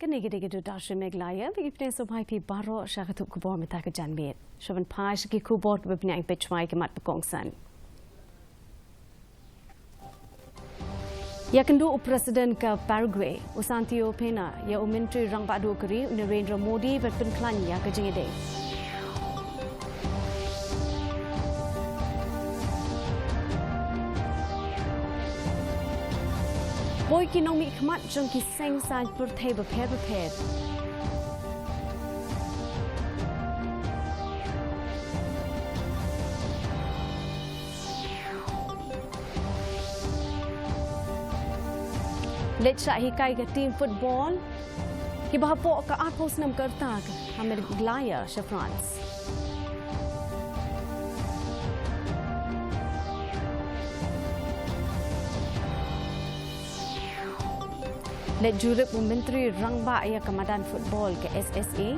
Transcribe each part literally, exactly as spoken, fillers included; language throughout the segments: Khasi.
Kine ki dei ki Doordarshan Meghalaya, ba ngi pdiang sngewbha ïa phi baroh sha ka tup khubor mynta ka janmiet. Sha ban phai sha ki khubor kiba bniah, peit shwa ïa ki mat ba kongsan. Ïakynduh u President ka Paraguay, u Santiago Pena, ïa u Myntri Rangbah Duh ka ri, u Narendra Modi, ban pynkhlaiñ ïa ka jingïadei. Poi ki nongmihkhmat jong ki seng saiñ pyrthei bapher bapher. Leit shah hikai ka team football kiba hapoh ka arphew snem ka rta ha Meghalaya sha France. Leit jurip u Myntri Rangbah ïa ka madan football ka S S A.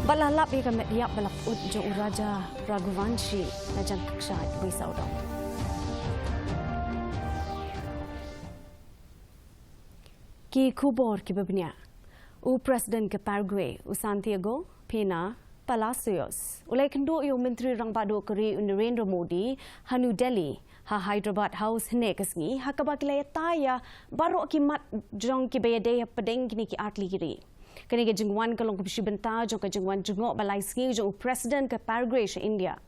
Bad la lap ïa ka met ïap ba la pyut jong u Raja Raghuvanshi na jan ka kshaid wei sawdong. Ki khubor kiba bniah. U President ka Paraguay, u Santiago Pena Palacios, u la ïakynduh ïa u Myntri Rangbah Duh ka ri, u Narendra Modi, ha New Delhi, ha Hyderabad House hynne ka sngi, ha kaba ki la ïatai ïa baroh ki mat jong kiba ïadei hapdeng kine ki artylli ki ri. Kane ka jingwan ka long kaba shi bynta jong ka jingwan jngoh ba lai sngi jong u President ka Paraguay sha India.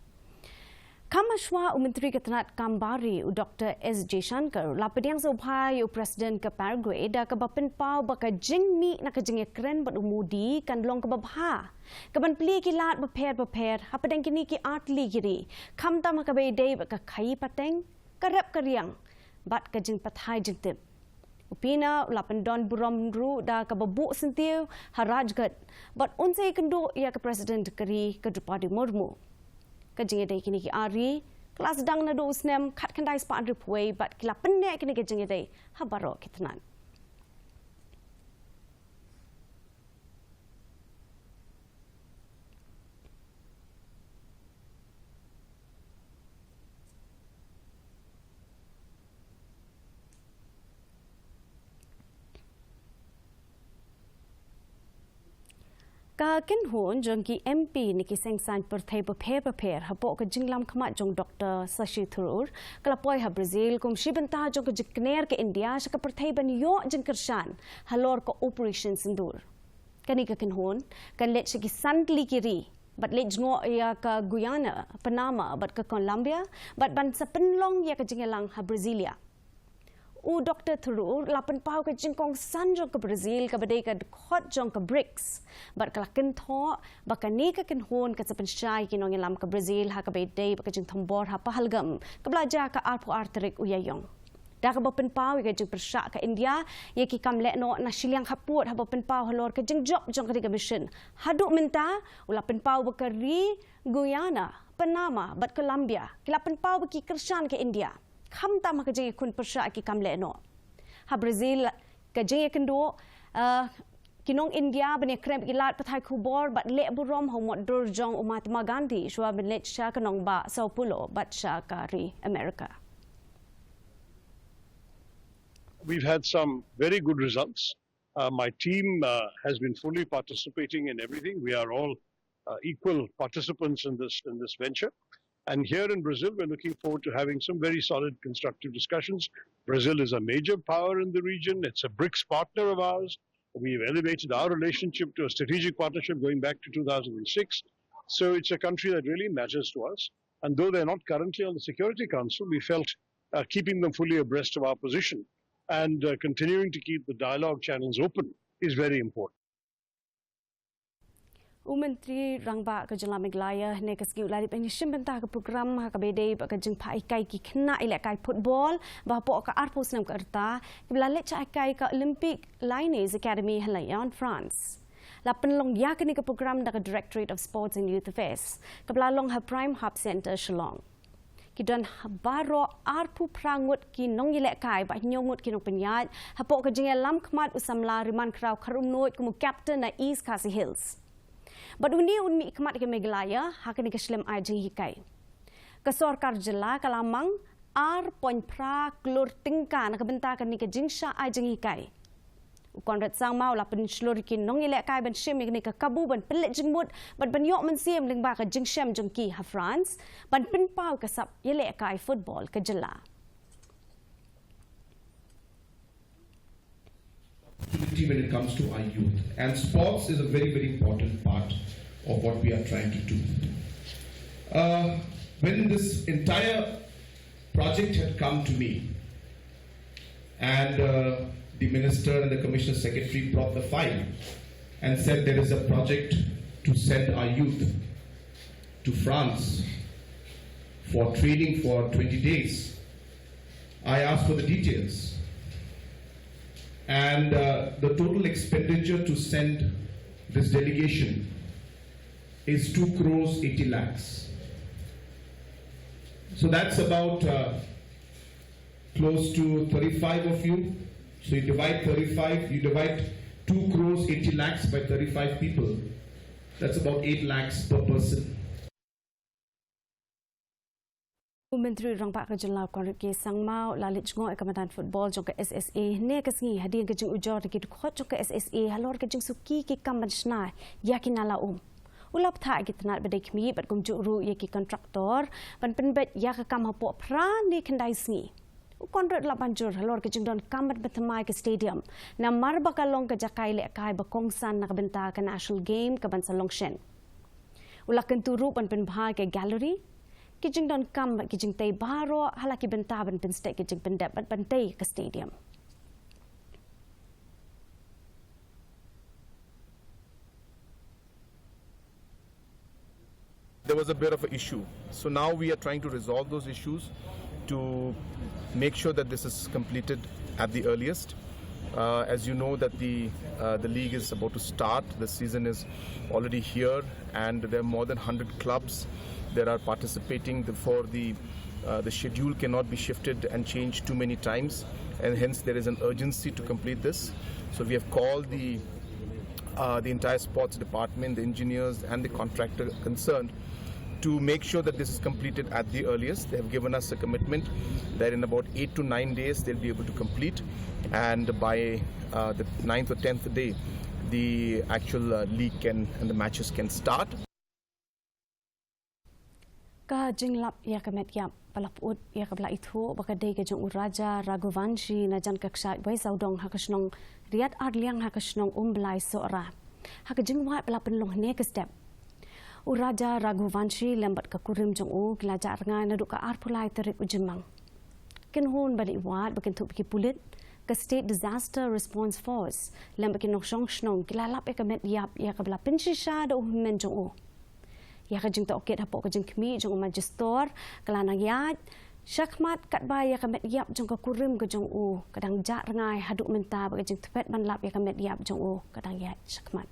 Kham hashwa, u Myntri ka tnad kam bar ri, u Doktor S Jaishankar, u la pdiang sngewbha ïa u President ka Paraguay da kaba pynpaw ba ka jingmih na ka jingïakren bad u Modi kan long kaba bha, kaban plie ki lad bapher bapher hapdeng kine ki artylli ki ri, khamtam ha kaba ïadei bad ka khaïi pateng, ka rep ka riang bad ka jingpathai jingtip. U Pena u la pyndon burom ruh da kaba buh syntiew ha Rajghat bad un sa ïakynduh ïa ka President ka ri, ka Droupadi Murmu. Ka jingïadei kine ki ar ri ka la sdang naduh u snem khatkhyndai spah hynriewphew wei bad ki la pynneh kine ki jingïadei ha baroh ki tnat. Ka kynhun jong ki M P na ki seng saiñ pyrthei bapher bapher hapoh ka jinglam khmat jong Doktor Shashi Tharoor ka la poi ha Brazil kum shi bynta jong ka jingkner ka India sha ka pyrthei ban ïoh jingkyrshan halor ka Operation Sindoor. Kane ka kynhun kan leit sha ki san tylli ki ri bad leit jngoh ïa ka Guyana, Panama bad ka Colombia bad ban sa pynlong ïa ka jingïalang ha Brasilia. U Doktor Tharoor la pynpaw ka jingkongsan jong ka Brazil kaba dei ka dkhot jong ka BRICS bad ka la kynthoh ba kane ka kynhun kan sa pynshai ki nongïalam ka Brazil ha kaba ïadei bad ka jingthombor ha Pahalgam kaba la jia ka arphew ar tarik u Ïaïong. Da kaba pynpaw ïa ka jingpyrshah ka India ïa ki kam lehnoh na shiliang khappud haba pynpaw halor ka jingjop jong kane ka mission, haduh mynta u la pynpaw ba ka ri Guyana, Panama bad Colombia ki la pynpaw ba ki kyrshan ka India, khamtam ha ka jingïakhun pyrshah ki kam lehnoh. Ha Brazil, ka jingïakynduh, eh, ki nong India ban ïakren bad ki lad pathai khubor bad leh burom ha u mot dur jong u Mahatma Gandhi shuwa ban leit sha ka nongbah Sao Paulo bad sha ka ri America. We've had some very good results. Uh, my team, uh, has been fully participating in everything. We are all, uh, equal participants in this, in this venture. And here in Brazil, we're looking forward to having some very solid, constructive discussions. Brazil is a major power in the region. It's a BRICS partner of ours. We've elevated our relationship to a strategic partnership going back to two thousand six. So it's a country that really matters to us. And though they're not currently on the Security Council, we felt, uh, keeping them fully abreast of our position and, uh, continuing to keep the dialogue channels open is very important. U Myntri Rangbah ka Jylla Meghalaya hynne ka sngi u la leit ban ïashim bynta ha ka prokram ha kaba ïadei bad ka jingphah hikai ki khynnah ïalehkai football ba hapoh ka arphew snem ka rta kiba la leit shah hikai ka Olympic Lyonnais Academy ha Lyon, France. La pynlong ïa kane ka prokram da ka Directorate of Sports and Youth Affairs kaba la long ha Prime Hub Centre, Shillong. Ki don ha baroh arphew phra ngut ki nongïalehkai bad hynñiew ngut ki nongpynïaid hapoh ka jingïalam khmat u samla Rimankhraw Kharumnuid kum u captain na East Khasi Hills. Bad une un mihkhmat ïa ka Meghalaya ha kane ka shlem ai jinghikai. Ka sorkar jylla ka la mang ar point phra klur tyngka na ka bynta kane ka jingshah ai jinghikai. U Conrad Sangma u la pynshlur ïa ki nongïalehkai ban shim ïa kane ka kabu ban pynleit jingmut bad ban ïoh mynsiem lyngba ka jingshem jong ki ha France ban pynpaw ka sap ïalehkai football ka jylla. Activity when it comes to our youth. And sports is a very, very important part of what we are trying to do. Uh, when this entire project had come to me, and uh, the minister and the commissioner secretary brought the file and said there is a project to send our youth to France for training for twenty days. I asked for the details. And uh, the total expenditure to send this delegation is two crores eighty lakhs. So that's about uh, close to thirty-five of you. So you divide thirty-five, you divide two crores eighty lakhs by thirty-five people. That's about eight lakhs per person. U Myntri Rangbah ka Jylla Conrad K Sangma u la leit jngoh ïa ka madan football jong ka S S A hynne ka sngi hadien ka jingujor da ki dkhot jong ka S S A halor ka jingsuki ki kam ban shna ïa ki nala um. U la bthah ïa ki tnat ba dei khmih bad kumjuh ruh ïa ki kontraktor ban pynbeit ïa ka kam hapoh phra ne khyndai sngi. U Conrad u la ban jur halor ka jingdonkam ban pynthymmai ka stadium namar ba ka long ka jaka ïalehkai ba kongsan na ka bynta ka National Game ka ban sa long shen. U la kyntu ruh ban pynbha ïa ka gallery, ki jingdonkam bad ki jingtei baroh ha la ki bynta ban pynstet ïa ka jingpyndep bad ban tei ïa ka stadium. There was a bit of an issue. So now we are trying to resolve those issues to make sure that this is completed at the earliest. Uh, as you know that the uh, the league is about to start, the season is already here, and there are more than one hundred clubs that are participating. Therefore, the uh, the schedule cannot be shifted and changed too many times, and hence there is an urgency to complete this. So we have called the uh, the entire sports department, the engineers, and the contractor concerned to make sure that this is completed at the earliest. They have given us a commitment that in about eight to nine days they'll be able to complete, and by uh, the ninth or tenth day, the actual uh, league can and the matches can start. Ka jinglap ïa ka met ïap ba la pyut ïa kaba la ithuh ba ka dei ka jong u Raja Raghuvanshi na jan ka kshaid Wei Sawdong ha ka shnong Riat Arliang ha ka shnong Umblai Sohra. Ha ka jingwad ba la pynlong hynne ka step, u Raja Raghuvanshi lem bad ka kurim jong u ki la jah rngai naduh ka arphew lai tarik u Jymmang. Kynhun ba la wad ba kynthup ki pulit, ka State Disaster Response Force lem bad ki nongshong shnong ki la lap ïa ka met ïap ïa kaba la pynshisha da u hynmen jong u. Ïa ka jingtohkit hapoh ka jingkhmih jong u Majistor ka la nang ïaid shakhmat, katba ïa ka met ïap jong ka kurim ka jong u ka dang jah rngai haduh mynta bad ka jingthwet ban lap ïa ka met ïap jong u ka dang ïaid shakhmat.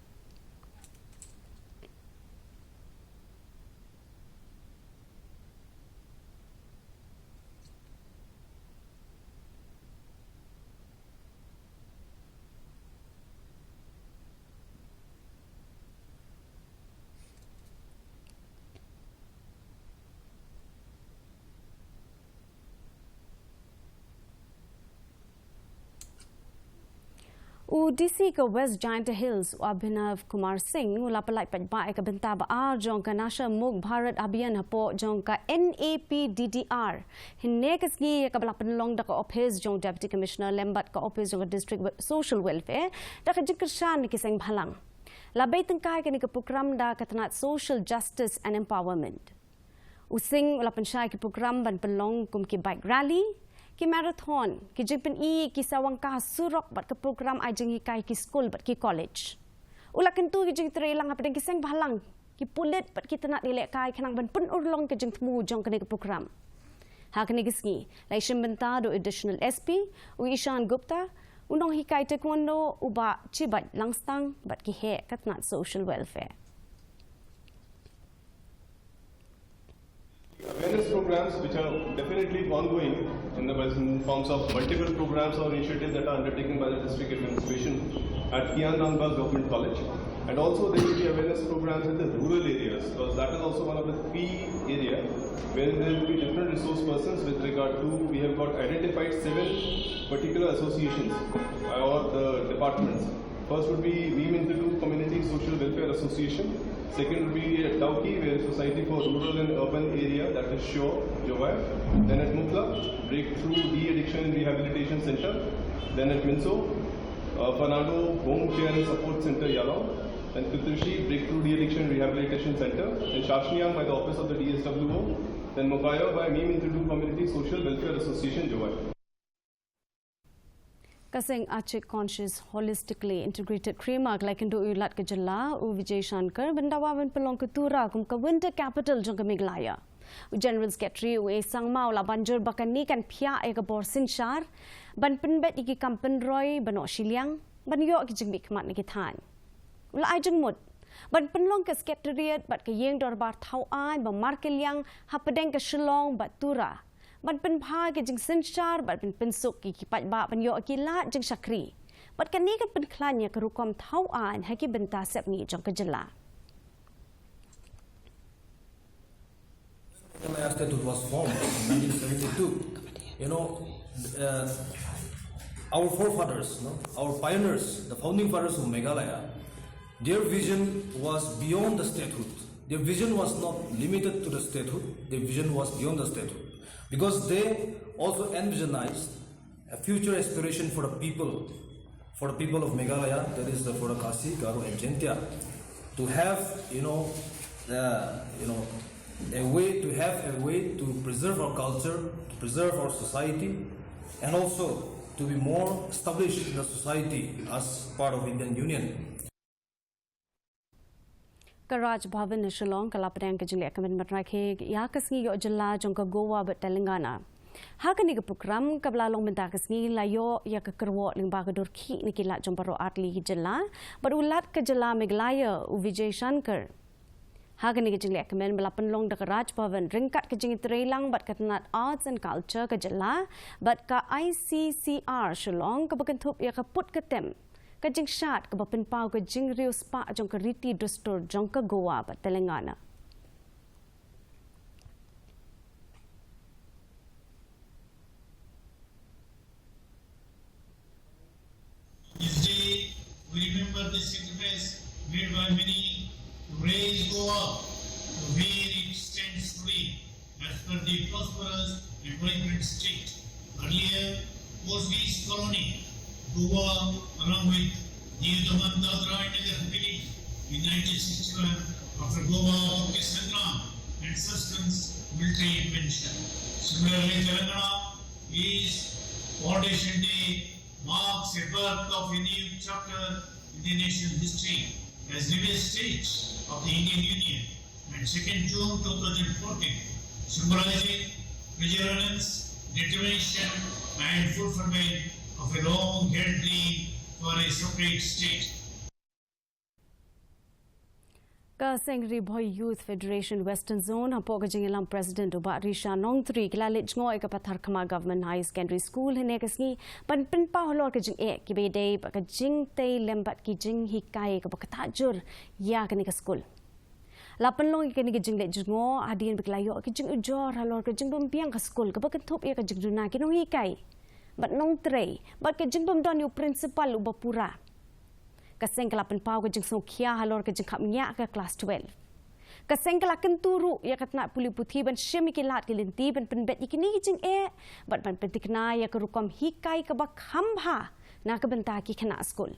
U D C ka West Jaintia Hills, u Abhinav Kumar Singh, u la pyllait paidbah ïa ka bynta ba ar jong ka Nasha Mukt Bharat Abhiyan hapoh jong ka N A P D D R. Hynne ka sngi ïa kaba la pynlong da ka ophis jong Deputy Commissioner lem bad ka ophis jong ka District Social Welfare da ka jingkyrshan na ki seng bhalang. La bei tyngkai kane ka program da ka tnat Social Justice and Empowerment. U Singh u la pynshai ki program ban pynlong kum ki bike rally, ki marathon, ki jingpyni ki sawang ka surok bad ka program ai jinghikai ki skul bad ki college. U la kyntu ki jingtrei lang hapdeng ki seng bhalang, ki pulit bad ki tnat ïalehkai khnang ban pynurlong ka jingthmu jong kane ka program. Ha kane ka sngi la ïashim bynta da u Additional S P, u Ishan Gupta, u nonghikai taekwondo u Bah Chibait Langstang bad ki heh ka tnat Social Welfare. Awareness programs which are definitely ongoing in the in forms of multiple programs or initiatives that are undertaken by the district administration at Kian Rangbah Government College. And also there will be awareness programs in the rural areas, because that is also one of the key area where there will be different resource persons with regard to, we have got identified seven particular associations, uh, or the departments. First would be Mim Intidu Community Social Welfare Association. Second would be at Dawki, where Society for Rural and Urban Area, that is SHURE, Jowai. Then at Mukla, Breakthrough De-Addiction and Rehabilitation Center. Then at Minso, uh, Fernando Home Care and Support Center, Yalong. Then Khutlisi, Breakthrough De-Addiction Rehabilitation Center. Then Shashniyang by the office of the D S W O. Then Mokaiaw by Mim Intidu Community Social Welfare Association, Jowai. Ka seng Achik Conscious Holistically Integrated Framework la kynduh ïa u Lat ka jylla u Vijay Shankar ban dawa ban pynlong ka Tura kum ka Winter Capital jong ka Meghalaya. U General Secretary u A Sangma u la ban jur ba kane kan phiah ïa ka bor synshar ban pynbeit ïa ki kam pynroi ba noh shiliang ban ïoh ki jingmihkhmat na ki thaiñ. U la ai jingmut ban pynlong ka Secretariat bad ka ïing dorbar thaw aiñ ba markylliang hapdeng ka Shillong bad Tura ban pynbha ki jingsynshar bad ban pynsuk ïa ki paidbah ban ïoh ki lad jingshakri. Bad kane kan pynkhlaiñ ïa ka rukom thaw aiñ ha ki bynta sepngi jong ka jylla. Meghalaya Statehood was formed in nineteen seventy-two. You know, uh, our forefathers, no, our pioneers, the founding fathers of Meghalaya, their vision was beyond the statehood. Their vision was not limited to the statehood. Their vision was beyond the statehood. Because they also envisionized a future aspiration for the people, for the people of Meghalaya, that is the, for the Khasi, Garo, and Jaintia, to have, you know, uh, you know, a way, to have a way to preserve our culture, to preserve our society, and also to be more established in the society as part of Indian Union. Ka Raj Bhavan ha Shillong ka la pdiang ka jingleh kmen ban rakhe ïa ka sngi ïoh jylla jong ka Goa bad Telangana. Ha kane ka program kaba la long mynta ka sngi la ïoh ïa ka kyrwoh lyngba ka dur khih na ki lad jong baroh artylli ki jylla bad u Lat ka jylla Meghalaya u Vijay Shankar. Ha kane ka jingleh kmen ba la pynlong da ka Raj Bhavan ryngkat ka jingïatreilang bad ka tnat Arts and Culture ka jylla bad ka I C C R Shillong kaba kynthup ïa ka put ka tem ka jingshad kaba pynpaw ka jingriewspah jong ka riti dustur jong ka Goa bad Telangana. This day, we remember the sacrifice made by many to raise Goa to where it stands today as per the prosperous and vibrant state. Earlier, Portuguese colony, Goa, along with Diu Daman, Dadra and Nagar Haveli in nineteen sixty-one after Goa Conquest Sangram and subsequent military intervention. Similarly, Telangana is Foundation Day marks a birth of a new chapter in the nation's history as rebel state of the Indian Union, and second June two thousand fourteen symbolizing perseverance, determination, and fulfillment of a long-held dream for a separate state. Ka seng Ri Bhoi Youth Federation Western Zone hapoh ka jingïalam President u Bah Risha Nongtri ki la leit jngoh ïa ka Patharkhmah Government Higher Secondary School hynne ka sngi ban pynpaw halor ka jingeh kiba ïadei bad ka jingtei lem bad ki jinghikai kaba ktah jur ïa kane ka skul. La pynlong ïa kane ka jingleit jngoh hadien ba ki la ïoh ka jingujor halor ka jingbymbiang ka skul kaba kynthup ïa ka jingduna ki nonghikai bad nongtrei bad ka jingbymdon ïa u principal uba pura. Ka seng ka la pynpaw ka jingsngewkhia halor ka jingkhapngiah ka klas twelve. Ka seng ka la kyntu ruh ïa ka tnat pule puthi ban shim ïa ki lad ki lynti ban pynbeit ïa kine ki jingeh bad ban pynthikna ïa ka rukom hikai kaba kham bha na ka bynta ki khynnah skul.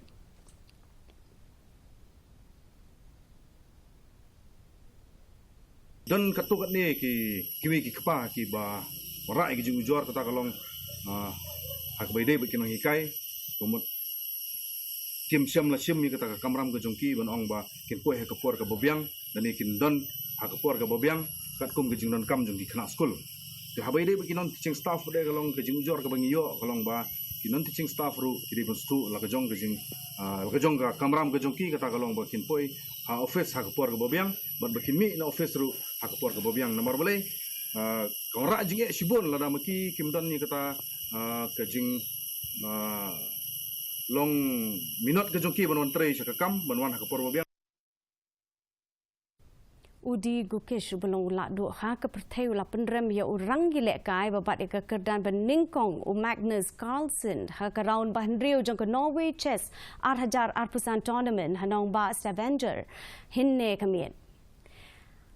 Don katto katne ki, kiwei ki kpa kiba rah ïa ki jingujor, kata ka long, ah, ha kaba ïadei bad ki nonghikai, ka mut kim shym la shim ïa kata ka kamram ka jong ki ban ong ba kin poi ha ka por kaba biang, lane kin don ha ka por kaba biang katkum ka jingdonkam jong ki khynnah skul. Te haba ïadei bad ki non teaching staff pat ka long ka jingujor kaba ngi ïoh ka long ba ki non teaching staff ruh ki dei ban sdang la ka jong ka jing, ah, la ka jong ka kamram ka jong ki, kata ka long ba kin poi ha office ha ka por kaba biang bad ba kin mih na office ruh ha ka por kaba biang. Namar balei, ah, ka wanrah jingeh shibun lada ma ki kim don ïa kata, ah, ka jing, ah, long minot ka jong ki ban wan trei sha ka kam, ban wan ha ka por ba biang. U Dee Gukish uba long u lahduh ha ka pyrthei u la pynrem ïa u rangïalehkai ba bat ïa ka kyrdan ba nyngkong u Magnus Carlsen ha ka round ba hynriew jong ka Norway Chess ar hajar arphew san tournament ha nongbah Stavanger hynne ka miet.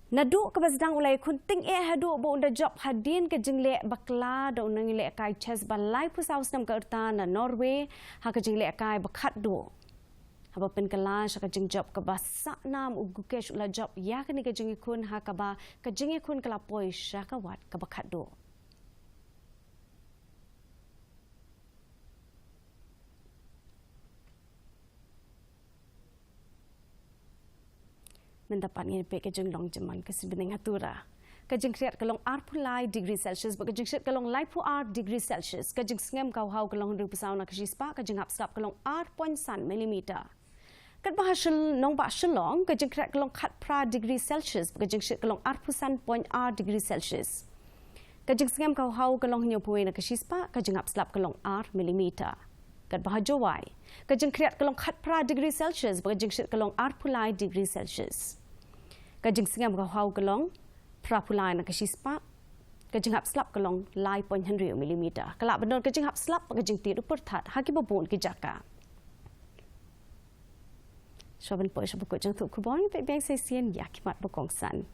Naduh kaba sdang u la ïakhun tyngeh haduh ba un da jop hadien ka jingleh bakla da u nongïalehkai chess ba laiphew saw snem ka rta na Norway ha ka jinglehkai ba khatduh. Haba pynkylla sha ka jingjop kaba sahnam, u Gukesh u la jop ïa kane ka jingïakhun ha kaba ka jingïakhun ka la poi sha ka wat kaba khatduh. Mynta pat ngin peit ka jinglong jingman ka sngi bneng ha Tura. Ka jingkhriat ka long arphew lai degree Celsius bad ka jingshit ka long laiphew ar degree Celsius. Ka jingsngem ka haw ka long hynriewphew saw na ka shispah, ka jinghap slap ka long ar point san millimeter. Katba ha Shil-, nongbah Shillong, ka jingkhriat ka long khatphra degree Celsius bad ka jingshit ka long arphew san point ar degree Celsius. Ka jingsngem ka haw ka long hynñiewphew wei na ka shispah, ka jinghap slap ka long ar millimeter. Katba ha Jowai, ka jingkhriat ka long khatphra degree Celsius bad ka jingshit ka long arphew lai degree Celsius. Ka jingsngem ka haw ka long phraphew lai na ka shispah, ka jinghap slap ka long lai point hynriew millimeter. Ka lah ban don ka jinghap slap bad ka jingtied u pyrthat ha kiba bun ki jaka. Shuwa ban poi sha ba kut jong thup khubor, ngin peit biang sa shisien ïa ki mat ba kongsan.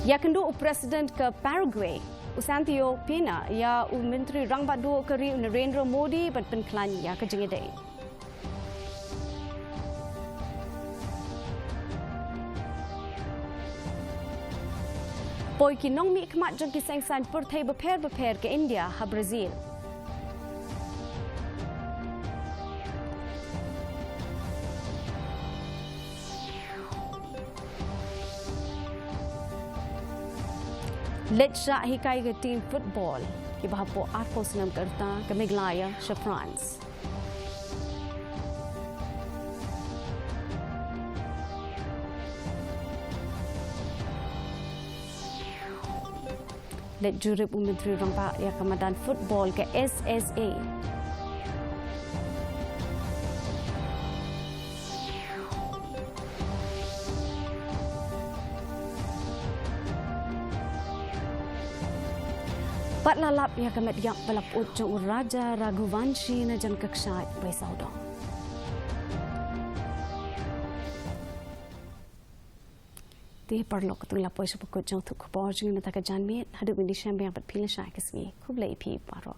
Ïakynduh u President ka Paraguay, u Santiago Peña, ïa u Myntri Rangbah Duh ka ri u Narendra Modi ban pynkhlaiñ ïa ka jingïadei. Poi ki nongmihkhmat jong ki seng saiñ pyrthei bapher bapher ka India ha Brazil. Leit shah hikai ka team football kiba hapoh arphew snem ka rta ka Meghalaya sha France. Leit jurip u Myntri Rangbah ïa ka madan football ka S S A. Bad la lap ïa ka met ïap ba la put jong u Raja Raghuvanshi na jan ka kshaid bai sawdong. Te paralok, katto la poi sha ba kut jong thup khubor jong ngi mynta ka janmiet. Haduh ban ïashem biang bad phi lashai ka sngi, khublei ïa phi baroh.